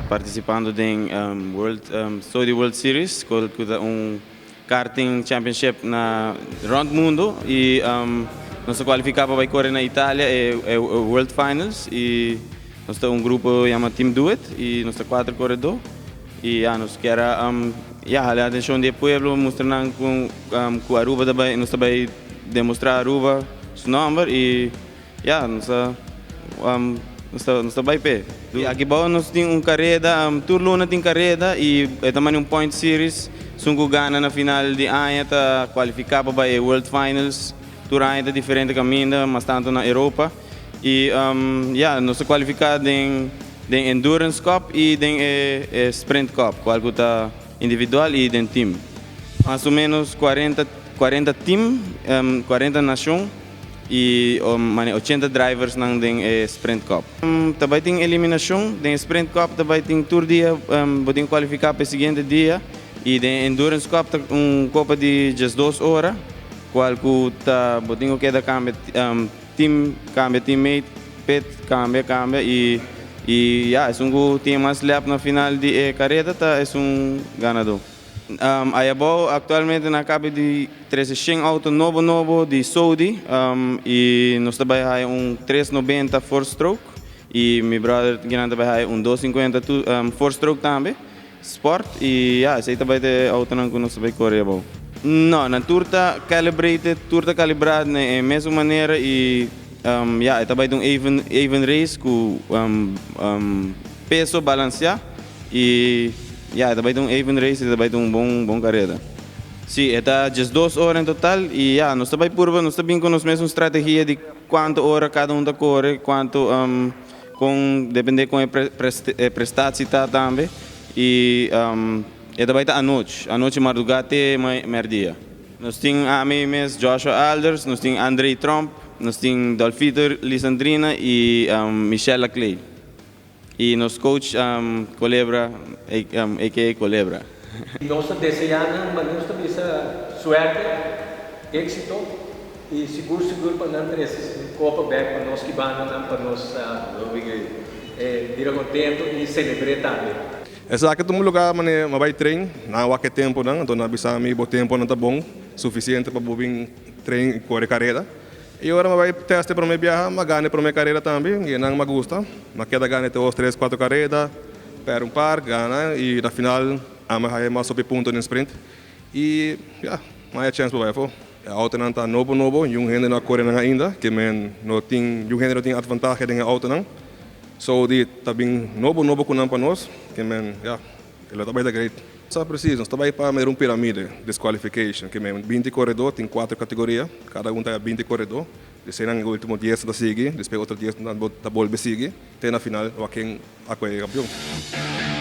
participando den World Sodi World Series, cu ta un karting championship na rond mundo y nos a cualifica pa bay core na Italia e World Finals y nos ta un grupo yama Team Do It y nos ta cuatro coredo y ya nos kier a ya hala atencion di e pueblo mustra nan cu cu Aruba ta bay nos ta bay demostra Aruba su nomber y ya nos ta nos ta bay p'e. Aki bao nos tin un careda tur luna tin careda y e ta manda un point series esun cu gana na final di aña ta cualifica pa bay e World Finals tur aña ta diferente caminda mas tanto na Europa y ya nos ta cualifica den den Endurance Cup y den e Sprint Cup cual cu ta individual y den team mas o menos cuarenta cuarenta team cuarenta nacion. Y mane 80 drivers nan den e Sprint Cup. Ta bay tin eliminacion den e Sprint Cup, ta bay tin tur dia bo tin cualifica pa e siguiente dia y den e Endurance Cup ta un copa di 12 ora cual cu ta bo tin cu keda cambia team, cambia teammate, pit, cambia cambia y y ya esun cu tin e mas lap na final di e careda ta esun ganador. Ayabou actualmente na cabe di trece shen auto nobo nobo di Saudi y nos ta bay haya un 390 four stroke y mi brother kinan ta bay haya un 250 four stroke tambe sport y ya esey ta bay ta e autonan cu nos ta bay core ayabou. No, nan tur ta calibrated, tur ta calibra na e mesun manera y ya e ta bay ta un even even race cu peso balancea. Y ya, e ta bay ta un even race, e ta bay ta un bon bon careda. Si, e ta 12 ora en total y ya, nos ta bay purba, nos ta bin cu nos mesun strategia di cuanto ora cada un ta core, cuanto con, depende con e e prestatie ta tambe. Y e ta bay ta anochi, anochi marduga te merdia. Nos tin ami mes Joshua Alders, nos tin André Tromp, nos tin Dolfito Lisandrina y Michelle Laclay. Y nos coach Colebra, aka Colebra. Nos ta desea nan ma nos ta bisa suerte, exito y sigur sigur pa nan trece un copa bek pa nos kibandanan pa nos bira contento y celebre tambe. Esaki ta un lugar manera mi a bai train, nan a wak e temponan, anto nan a bisa mi bo temponan ta bon, suficiente pa bo bin train y core careda. I ora mi a bai test e prome biaha, mi a gana e prome kareda tambe, i nan mi a gusta. Mi a keda gana e dos, tres, kuater kareda, pèrdè un par, gana i na final ami a haya mas hopi punto den sprint. I ya, mi a haya chèns pa bai afó. E outonan ta nobo nobo, niun hende no a kore nan ainda, ke men no tin, niun hende no tin atvantahe den e outonan. So di ta bin nobo nobo ku nan pa nos, ke men ya. E lo ta bai ta great. Sa precies, nos ta bai pa mira un piramide, disqualification, ke men 20 koredó, tin kuater kategoria, kada un ta 20 koredó, desei nan e ultimo 10 ta sigui, despues otro 10 ta bolbe sigui, te na final wak ken a kohe e kampion.